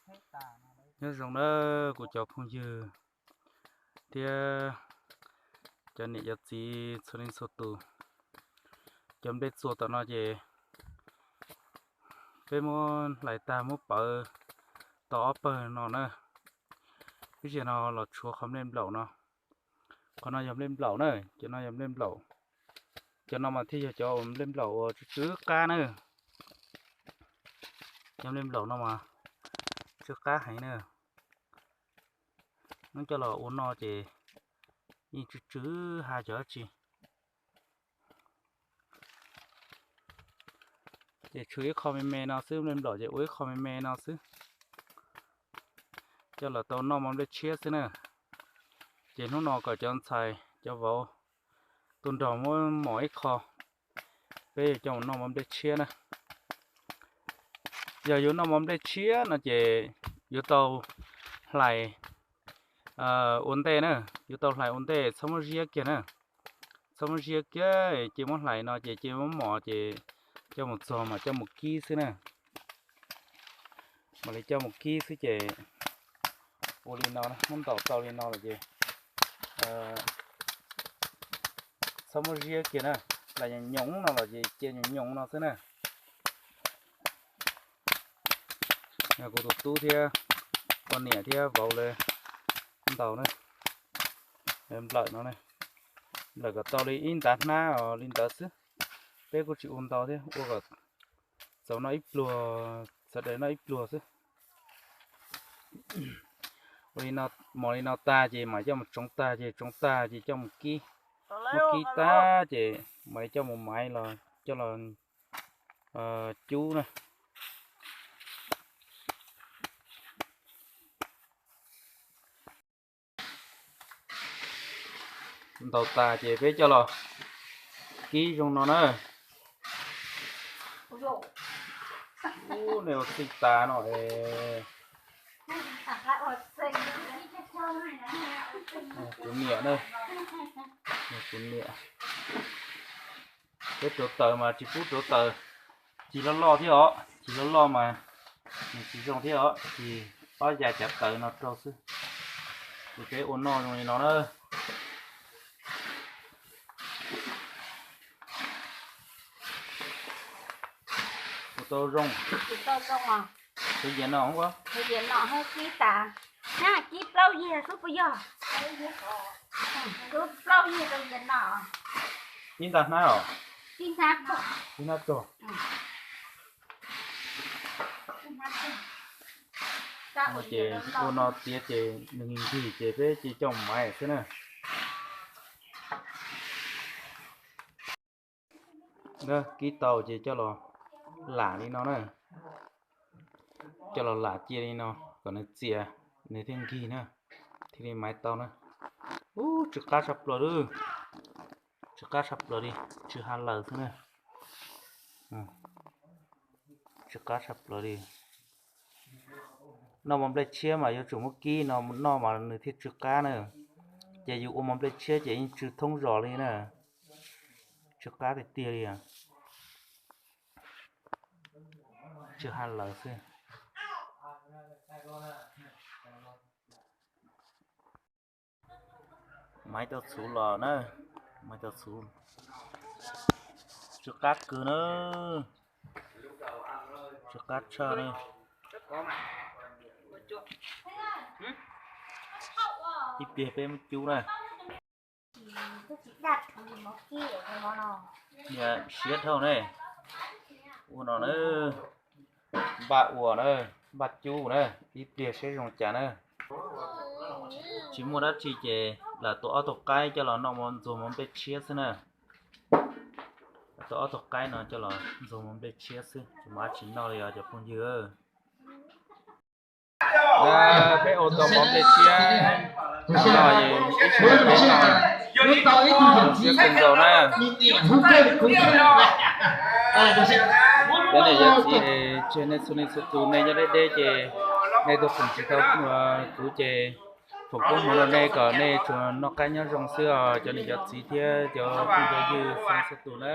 Nyob zoo na kuv cov phooj ywg thiab cov niam cov txiv txhua leej txhua tus. Cov nplej txua tom no ces peb muab hlais tag muab pawv tau ob pawg no na. Ib zaug no los tshuav qhov nplej nplaum no. Qhov no yog nplej nplaum na, cov no yog nplej nplaum. Cov no mas thiaj yog cov nplej nplaum uas tsw tsw qab na. Cov nplej nplaum no mas tsw qab heev na. Nws coj los ua noj ces yeej tsw tsw ha cov dab tsi. Ces tshuav ib qho me me no xwb, nplej nplaum ces ua ib qho me me no xwb, coj los tau noj mov nplej tshiab xwb na. Ces hnub no kom cov ntxhais cov vauv tuaj nrog muab mos ib qho, peb yuav coj mus noj mov nplej tshiab na. Yog yuav noj mov nplej tshiab no ces yuav tau hlais ua ntej na, yuav tau hlais ua ntej, txhob muab ziab kiag na. Txhob muab ziab kiag, ces muab hlais no ces cia muab mos ces coj mus txog mas coj mus kib xwb na. Mam li coj mus kib xwb ces ua li no, muab ntaus tau li no lawm ces txhob muab ziab kiag na. Hlais nyoos nyoos no los ces cia nyoos nyoos no xwb na. Kuv tus tub thiab poj niam thiab vauv lawv ntaus na, nplawm no, nplawm kom tau li ib ntav hnab os li ntawd xwb. Peb kuj tsis ua ntau thiab, ua kom txaus noj ib pluag, sawv daws noj ib pluag xwb. Ua li no, mos li no tag ces mam coj mus tsoov tag ces tsoov tag ces coj mus kib. Muab kib tag ces mam li coj mus maiv los coj los cub na. Ntaus tas ces peb coj los kib zoo no na. Ub, nej ua txij tas no es. Kuv niam na, kuv niam. Peb rauv taws mas tsis pub rauv taws cig loj loj thiab os, cig loj loj mas nws tsis zoo thiab os, cig ob yav cav taws no rau xwb. Ces peb ua noj zoo li no na. Ua tau zoo. Ua tau zoo os. Tus yam no, tus yam no kib tas, kib plaub yig xwb puas yog? Kib plaub yig rau yam no. Ib nta hnab os. Ib hnab rog. Ces ua no tiav ces nws nkig ces peb cia coj maiv xwb na. Kib tau ces coj los lam li no na. Coj los lam cia li no kom nws txias, nws thiaj nkig na, thiaj li maiv tau na. Ub, tsw qab tshaj plaws li. Tsw qab tshaj plaws li, tsw ha lawm xwb na. Tsw qab tshaj plaws li. Noj mov nplej tshiab mas yuav tsum muab kib no noj mas nws thiaj tsw qab na. Ces yus ua mov nplej tshiab ces yeej tsw thoob zos li na. Tsw qab tiag tiag li. Tsw ha lawm xwb. Maiv tau txhuv los na, maiv tau txhuv. Tsw qab kawg na, tsw qab tshaj na. Ib pliag peb muab cub na. Siab dhau ne. Ua no na, npaj ua na, npaj cub na, ib pliag seb zoo cas na. Tsis muaj dab tsi ces lam tua ob tug qaib coj los noj ntxuag mov nplej tshiab xwb na. Tua ob tug qaib no coj los ntxuag mov nplej tshiab xwb, tsis muaj dab tsi noj li os cov phooj ywg. Peb ua tau mov nplej tshiab no, ib tug siab kawg nkaus na. Cov niam cov txiv, tseg nej txhua leej txhua tus nej nyob deb deb ces nej tuaj foom tsis tau kuv ces foom koob hmoov rau nej kom nej tsuas noj qab nyob zoo xwb os cov niam cov txiv thiab cov phooj cov ywg txhua leej txhua tus na.